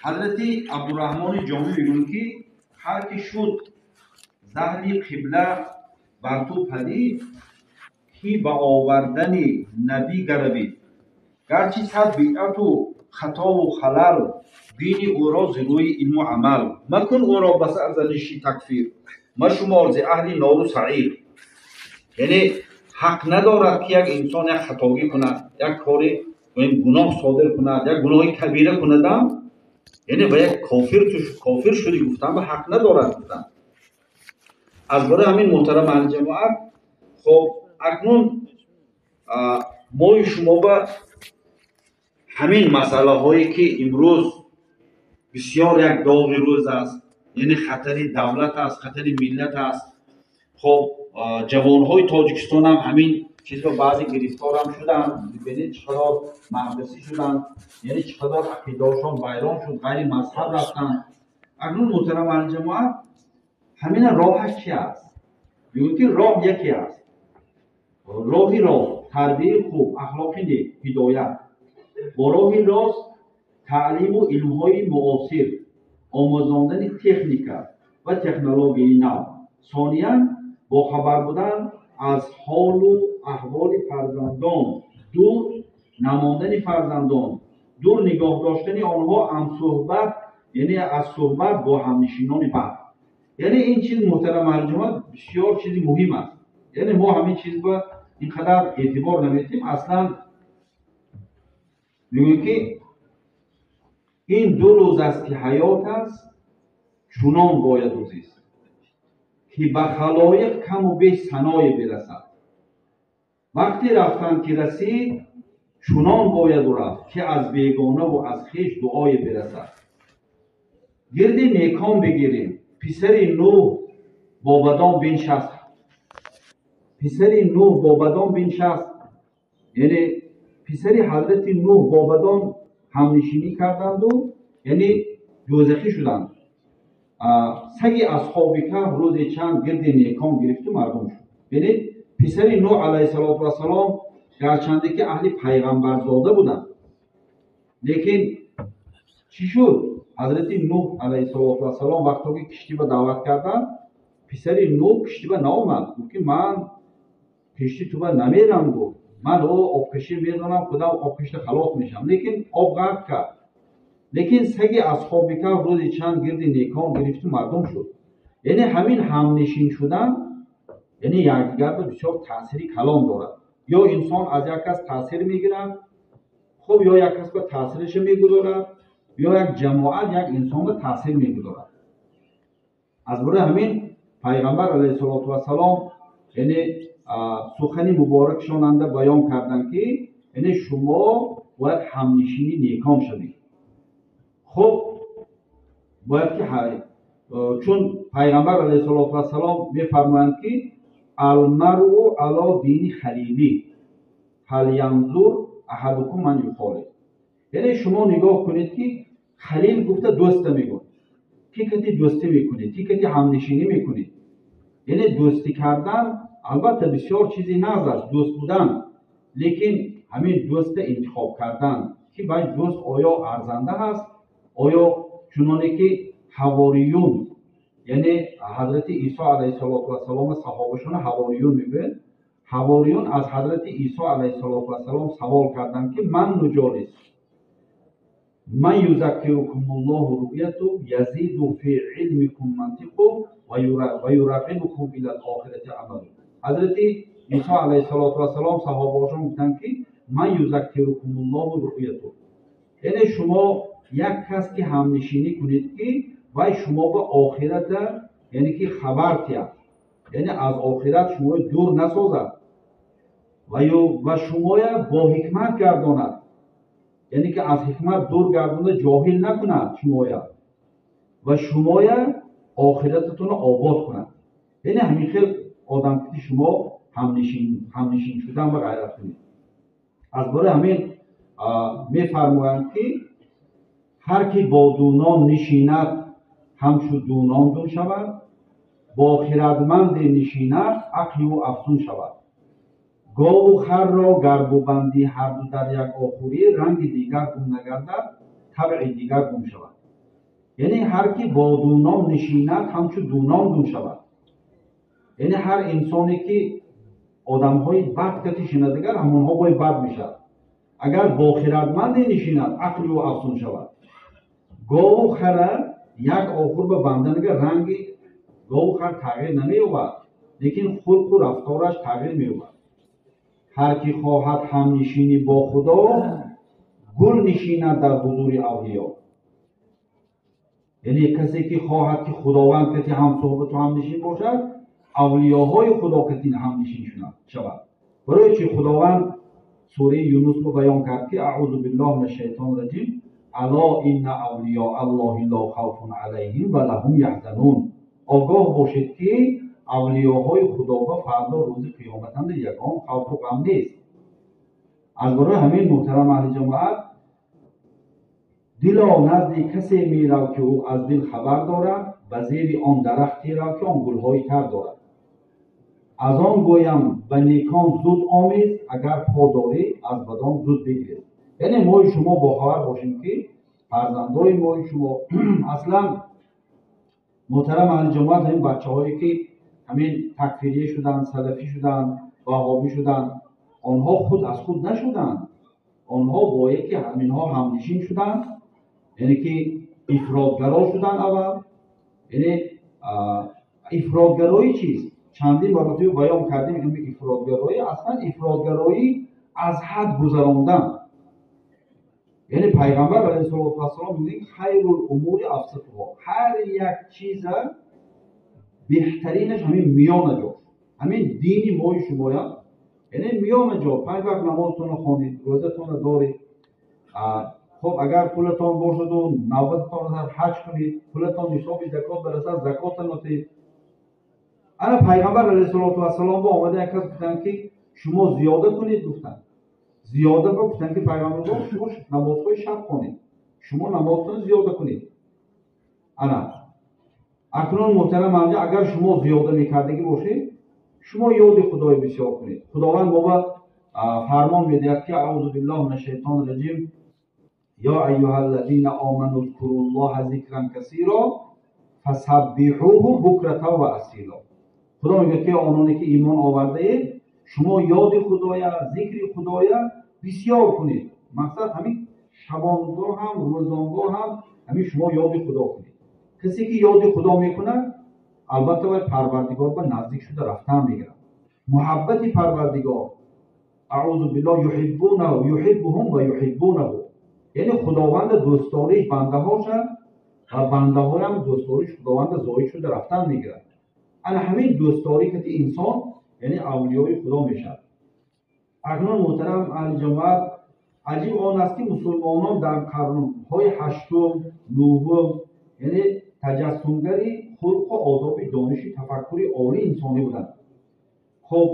Ҳазрати Абдурраҳмони Ҷомӣ мегӯянд, ки ҳар ки шуд заҳри қибла бар ту падид, ки ба овардани набӣ гаравид. Гарчи сад бидъату хатову халал, бини ӯро зи рӯи илму амал. Макун ӯро ба сарзаниши такфир, машумор зи аҳли нору саир. Яъне ҳақ надорад, ки як инсон як хатогӣ кунад, як кори гуноҳ содир кунад, як гуноҳи кабира кунадам, яъне ба як кофир шуди гуфтан ба ҳақ надорад гуфтан. Аз барои ҳамин, муҳтарам аҳли ҷамоат, хоб, акнун мои шумо ба ҳамин масъалаҳое, ки имрӯз бисёр як доғи рӯз аст, яъне хатари давлат аст, хатари миллат аст. Хоб, ҷавонҳои Тоҷикистон ҳам ҳамин чизро баъзе гирифторам шуданд. Бибинед, чӣ қадар маҳбусӣ шуданд, яъне чӣ қадар ақидаҳошон вайрон шуд, ғайри мазҳаб рафтанд. Акнун, муҳтарам аҳли ҷамоат, ҳамина роҳаш чи аст? Мегӯяд, ки роҳ яке аст: роҳи рост, тарбияи хуб, ахлоқи нек, ҳидоят бо роҳи рост, таълиму илмҳои муосир, омӯзондани техника ва технологияи нав. Сониян, бохабар будан аз ҳолу аҳволи фарзандон, дур намондани фарзандон, дур нигоҳ доштани онҳо ҳамсӯҳбат, яъне аз суҳбат бо ҳамнишинони бад. Яъне ин чиз, муҳтарам аҳли ҷамоат, бисёр чизи муҳим аст. Яъне мо ҳамин чиз ба ин қадар эътибор намедиҳем аслан. Мегӯем, ки ин ду рӯз аст, ки ҳаёт аст, чунон бояд зист, ки ба халоиқ каму беш саное бирасад. Вақте рафтан ки расид, чунон бояду рафт, ки аз бегонаву аз хеш дуое бирасад. Гирди некон бигирем. Писари Нӯҳ бо бадон биншаст, писари Нӯҳ бо бадон биншаст, яъне писари ҳазрати Нӯҳ бо бадон ҳамнишинӣ карданду, яъне дӯзахӣ шуданд. Саги асҳоби каҳф рӯзе чанд гирди некон гирифту мардум шуд. Бинед, писари Нӯҳ алайҳиссалоту вассалом, гарчанде ки аҳли пайғамбарзода буданд, лекин чӣ шуд? Ҳазрати Нӯҳ алайҳиссалоту вассалом вақто ки киштиба даъват карданд, писари Нӯҳ киштиба наомад. Гуфт, ки ман кишти туба намерам. Гуфт: ман о обкашӣ медонам, худам обкашида халос мешавам. Лекин об ғарқ кард. Лекин саги асҳоби каҳф рӯзи чанд гирди некон гирифту мардум шуд. Яъне ҳамин ҳамнишин шудан, яъне якдигарба бисёр таъсири калон дорад. Ё инсон аз як кас таъсир мегирад, хуб, ё як кас ба таъсираша мегузорад, ё як ҷамоат як инсонба таъсир мегузорад. Аз барои ҳамин пайғамбар алайҳиссалоту вассалом, яъне сухани муборакшонанда баён карданд, ки яъне шумо бояд ҳамнишини некон шавед. Хуб, бояд ки, чун пайғамбар алайҳиссалоту вассалом мефармоянд, ки المرء على دين خليله فلينظر أحدكم من يخالل. Яъне шумо нигоҳ кунед, ки халил гуфта дӯста мегӯяд, ки кати дӯстӣ мекунед, ки кати ҳамнишинӣ мекунед. Яъне дӯстӣ кардан албатта бисёр чизи нағз аст, дӯст будан, лекин ҳамин дӯста интихоб кардан, ки вай дӯст оё арзанда ҳаст, оё чуноне ки ҳавориюн, яъне ҳазрати Исо алайҳиссалоту вассалом саҳобашона ҳавориюн мегӯянд, ҳавориюн аз ҳазрати Исо алайҳиссалоту вассалом савол карданд, ки من نجالس من يذكركم الله رؤيته يزيد في علمكم منطقه ويرغبكم إلى الآخرة عمله. Ҳазрати Исо алайҳиссалоту вассалом саҳобаҳошон гуфтанд, ки من يذكركم الله رؤيته, яъне шумо як кас ки ҳамнишинӣ кунед, ки вай шумо ба охирата, яъне ки хабар тиҳад, яъне аз охират шуморо дур насозад ва шумоя бо ҳикмат гардонад, яъне ки аз ҳикмат дур гардонда ҷоҳил накунад шумоя ва шумоя охирататонро обод кунад. Яъне ҳамин хел одам ки шумо ҳамнишин шудан ва ғайрат кунед. Аз бораи ҳамин мефармоянд, ки ҳар ки бо дунон нишинад, ҳамчу дунон дун шавад, бо хирадманде нишинад, ақли ӯ афзун шавад. Гову харро гар бубандӣ ҳарду дар як охурӣ, ранги дигар гум нагардад, табъи дигар гум шавад. Яъне ҳар ки бо дунон нишинад, ҳамчу дунон дун шавад. Яъне ҳар инсоне ки одамҳои бад кати шинад, дигар ҳамонҳо бояд бад мешавад. Агар бо хирадманде нишинад, ақли ӯ афзун шавад. Гову хара як охур ба банданага, ранги гову хар тағйир намеёбад, лекин хулқу рафтораш тағйир меёбад. Ҳар ки хоҳад ҳамнишинӣ бо Худо, гул нишинад дар ҳузури авлиё. Яъне касе ки хоҳад ки Худованд кати ҳамсуҳбату ҳамнишин бошад, авлиёҳои Худо кати ҳамнишин шавад. Барои чи Худованд сураи Юнусро баён кард ки أعوذ بالله من الشيطان الرجيم ألا إن أولياء الله لا خوف عليهم ولا هم يحزنون. Огоҳ бошед, ки авлиёҳои Худо ба фардо рӯзи қиёматанда ягон хавфу ғам нест. Аз барои ҳамин, муҳтарам аҳли ҷамоат, дило, назди касе мерав, ки ӯ аз дил хабар дорад, ба зери он дарахте рав, ки он гулҳои тар дорад. Аз он гӯям, ба некон зуд омез, агар по дорӣ, аз бадон зуд бигрез. Яъне мои шумо бохабар бошем, ки фарзандои мои шумо, аслан, муҳтарам аҳли ҷамоат, ҳамин бачаҳое ки ҳамин такфирия шуданд, салафӣ шуданд, ваҳобӣ шуданд, онҳо худ аз худ нашуданд. Онҳо бо яке ҳаминҳо ҳамнишин шуданд, яъне ки ифротгаро шуданд аввал. Яъне ифротгароӣ чист? Чандин маротиба баён кардем. Ин ифротгароӣ, аслан ифротгароӣ аз ҳад гузарондан. Яъне Пайғамбар عليه الصلاة والسلام мегӯяд: خير الأمور أوسطها. Ҳар як чиза беҳтаринаш ҳамин миёна ҷо. Ҳамин дини мои шумоя, яъне миёна ҷо. Панҷ вақт намозтонро хонед, рӯзатонро доред. Хоб, агар пулатон бошаду навбататон расад, ҳаҷ кунед. Пулатон нисоби закот барасад, закотро диҳед. Ана Пайғамбар عليه الصلاة والسلام бо омада як кас гуфтанд, ки шумо зиёда кунед, гуфтанд. Зиёда ба гуфтанд, ки Пайғамбар, шумо намозҳои шаб хонед, шумо намозтон зиёда кунед. Ана акнун, муҳтарам анҷа, агар шумо зиёда мекардагӣ бошед, шумо ёди Худои бисёр кунед. Худованд моба фармон медиҳад, ки أعوذ بالله من الشيطان الرجيم يا أيها الذين آمنوا اذكروا الله ذكرا كثيرا فسبحوه بكرة وأصيلا. Худо мегӯяд, ки ононе ки имон овардаед, шумо ёди Худоя, зикри Худоя бисёр кунед. Мақсад, ҳамин шабонгоҳ ҳам, рӯзонгоҳ ҳам ҳамин шумо ёди Худо кунед. Касе ки ёди Худо мекунад, албатта вай Парвардигор ба наздик шуда рафтан мегирад. Муҳаббати Парвардигор, أعوذ بالله يحبونه يحبهم ويحبونه. Яъне Худованда дӯстдориш бандаҳоша ва бандаҳоям дӯстдориш Худованда зоҳид шуда рафтан мегирад. Ана ҳамин дӯстдорӣ кати инсон, яъне авлиёи Худо мешавад. Акнун, муҳтарам аҳли ҷамоат, аҷиб он аст, ки мусулмонон дар қарнҳои ҳаштум, нуҳум, яъне таҷассумгари хулқу одоби, дониши, тафаккури олии инсонӣ буданд. Хоб,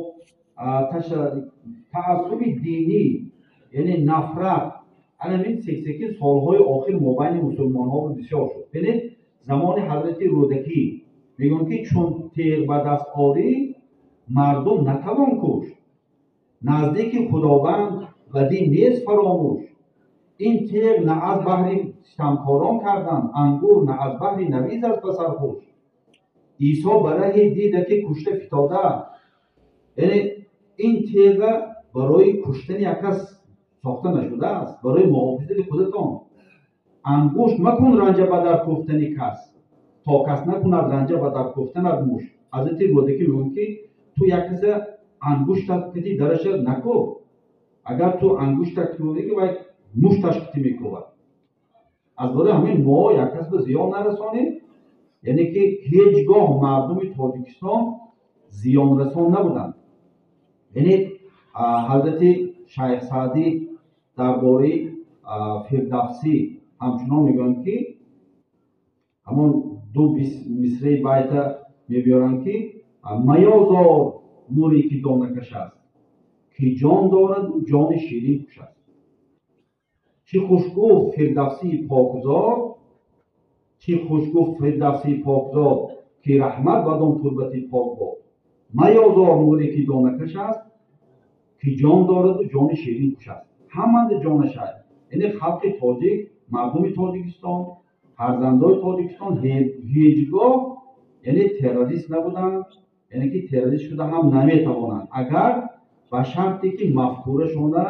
таассуби динӣ, яъне нафрат, ҳамин сексеки солҳои охир мобайни мусулмонҳо бисёр шуд. Бинед, замони ҳазрати Рӯдакӣ мегӯянд, ки чун теғ ба даст орӣ, мардум натавон кушт, наздики Худованд ва дин нест фаромӯш. Ин теғ на аз баҳри ситамкорон карданд ангур, на аз баҳри навиз аст ба сархуш. Исо ба раҳе дида, ки кушта фитода. Яъне ин теға барои куштани як кас сохта нашудааст, барои муҳофизати худатон. Ангушт макун ранҷа ба дар кӯфтани кас, то кас накунад ранҷа ба дар кӯфтанат мушт. Ҳазрати Рӯдакӣ мегӯяд, ки ту як каса ангуштат кати дараша накӯб. Агар ту ангуштат кӯбӣ, ки вай мушташ кати мекӯбад. Аз барои ҳамин мо як кас ба зиён нарасонем. Яъне ки ҳеҷ гоҳ мардуми Тоҷикистон зиёнрасон набуданд. Яъне ҳазрати Шайх Саъдӣ дар бораи Фирдавсӣ ҳамчунон мегӯянд, ки ҳамон ду мисраи байта мебиёранд, ки маёзор муре ки донакаш аст, ки ҷон дораду ҷони ширин хуш аст. Чӣ хуш гуфт Фирдавсии покзод, чӣ хуш гуфт Фирдавсии покзод, ки раҳмат бадон турбати пок бод. Маёзор муре ки донакаш аст, ки ҷон дораду ҷони ширин хуш аст. Ҳаманда ҷонашай. Яъне халқи тоҷик, мардуми Тоҷикистон, Фарзандои Тоҷикистон ҳеҷгоҳ, яъне, террорист набуданд, яъне ки террорист шуда ҳам наметавонанд, агар ба шарте ки мафкурашона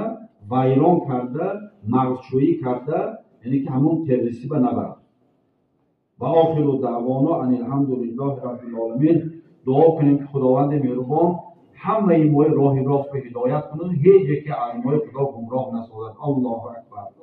вайрон карда, мағзшӯӣ карда, яъне ки ҳамон террористӣ ба набаранд. Ва охиру даъвоно ан алҳамду лиллоҳи раббил оламин. Дуо кунем, ки Худованди меҳрубон ҳамаи мои роҳи рост ба ҳидоят кунад, ҳеҷ яке аз мои Худо гумроҳ насозад. Аллоҳу акбар.